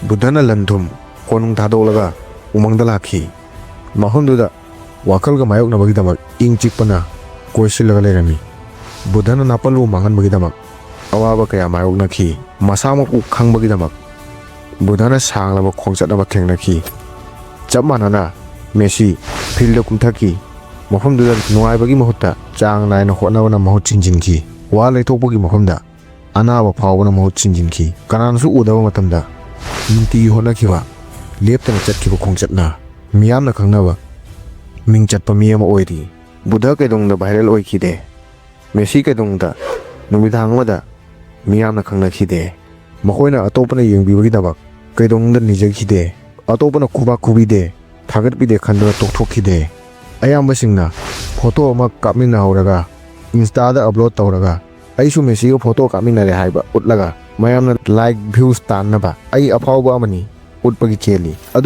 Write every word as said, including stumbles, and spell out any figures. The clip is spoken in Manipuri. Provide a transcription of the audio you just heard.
ꯕꯨꯙꯅ ꯂꯟ ꯊꯨꯝ ꯀꯣꯅꯨꯡ ꯊꯥꯗꯣꯛꯂꯒ ꯎꯃꯪꯗ ꯂꯥꯛꯈꯤ꯫ ꯃꯐꯝꯗꯨꯗ ꯋꯥꯈꯜꯒ ꯃꯥꯌꯣꯛꯅꯕꯒꯤꯗꯃꯛ ꯏꯪ ꯆꯤꯛꯄꯅ ꯀꯣꯏꯁꯤꯜꯂꯒ ꯂꯩꯔꯝꯃꯤ꯫ ꯕꯨꯙꯅ ꯅꯥꯄꯜꯂꯨ ꯃꯥꯡꯍꯟꯕꯒꯤꯗꯃꯛ ꯑꯋꯥꯕ ꯀꯌꯥ ꯃꯥꯌꯣꯛꯅꯈꯤ꯫ ꯃꯁꯥꯃꯛꯄꯨ ꯈꯪꯕꯒꯤꯗꯃꯛ ꯕꯨꯙꯅ ꯁꯥꯡꯂꯕ ꯈꯣꯡꯆꯠ ꯑꯃ ꯊꯦꯡꯅꯈꯤ꯫ ꯆꯞ ꯃꯥꯟꯅꯅ ꯃꯦꯁꯤ ꯐꯤꯜꯗ ꯀꯨꯝꯊꯈꯤ꯫ ꯃꯐꯝꯗꯨꯗ ꯅꯨꯡꯉꯥꯏꯕꯒꯤ ꯃꯍꯨꯠꯇ ꯆꯥꯡ ꯅꯥꯏꯅ ꯍꯣꯠꯅꯕꯅ ꯃꯍꯨꯠ ꯁꯤꯟꯖꯤꯟꯈꯤ꯫ ꯋꯥ ꯂꯩꯊꯣꯛꯄꯒꯤ ꯃꯐꯝꯗ ꯑꯅꯥꯕ ꯐꯥꯎꯕꯅ ꯃꯍꯨꯠ ꯁꯤꯟꯖꯤꯟꯈꯤ꯫ ꯀꯅꯥꯅꯁꯨ ꯎꯗꯕ ꯃꯇꯝꯗ ꯅꯨꯡꯇꯤꯒꯤ ꯍꯣꯠꯅꯈꯤꯕ, ꯂꯦꯞꯇꯅ ꯆꯠꯈꯤꯕ ꯈꯣꯡꯆꯠꯅ ꯃꯤꯌꯥꯝꯅ ꯈꯪꯅꯕ ꯃꯤꯡ ꯆꯠꯄ ꯃꯤ ꯑꯃ ꯑꯣꯏꯔꯤ꯫ ꯕꯨꯙ ꯀꯩꯗꯧꯅꯨꯡꯗ ꯚꯥꯏꯔꯦꯜ ꯑꯣꯏꯈꯤꯗꯦ꯫ ꯃꯦꯁꯤ ꯀꯩꯗꯧꯅꯨꯡꯗ ꯅꯨꯃꯤꯗꯥꯡ ꯑꯃꯗ ꯃꯤꯌꯥꯝꯅ ꯈꯪꯅꯈꯤꯗꯦ꯫ ꯃꯈꯣꯏꯅ ꯑꯇꯣꯞꯄꯅ ꯌꯦꯡꯕꯤꯕꯒꯤꯗꯃꯛ ꯀꯩꯗꯧꯅꯨꯡꯗ ꯅꯤꯖꯈꯤꯗꯦ꯫ ꯑꯇꯣꯞꯄꯅ ꯈꯨꯕꯥꯛ ꯈꯨꯕꯤꯗꯦ, ꯊꯥꯒꯠꯄꯤꯗꯦ ꯈꯟꯗꯨꯅ ꯇꯣꯛꯊꯣꯛꯈꯤꯗꯦ꯫ ꯑꯌꯥꯝꯕꯁꯤꯡꯅ ꯐꯣꯇꯣ ꯑꯃ ꯀꯥꯞꯃꯤꯟꯅꯍꯧꯔꯒ ꯏꯟꯁꯇꯥꯗ ꯑꯞꯂꯣꯗ ꯇꯧꯔꯒ "ꯑꯩꯁꯨ ꯃꯦꯁꯤꯒ ꯐꯣꯇꯣ ꯀꯥꯞꯃꯤꯟꯅꯔꯦ" ꯍꯥꯏꯕ ꯎꯠꯂꯒ ꯃꯌꯥꯝꯅ ꯂꯥꯏꯛ, ꯚ꯭ꯌꯨꯁ ꯇꯥꯟꯅꯕ "ꯑꯩ ꯑꯐꯥꯎꯕ ꯑꯃꯅꯤ" ꯎꯠꯄꯒꯤ ꯆꯦꯜꯂꯤ꯫ ꯑꯗꯨ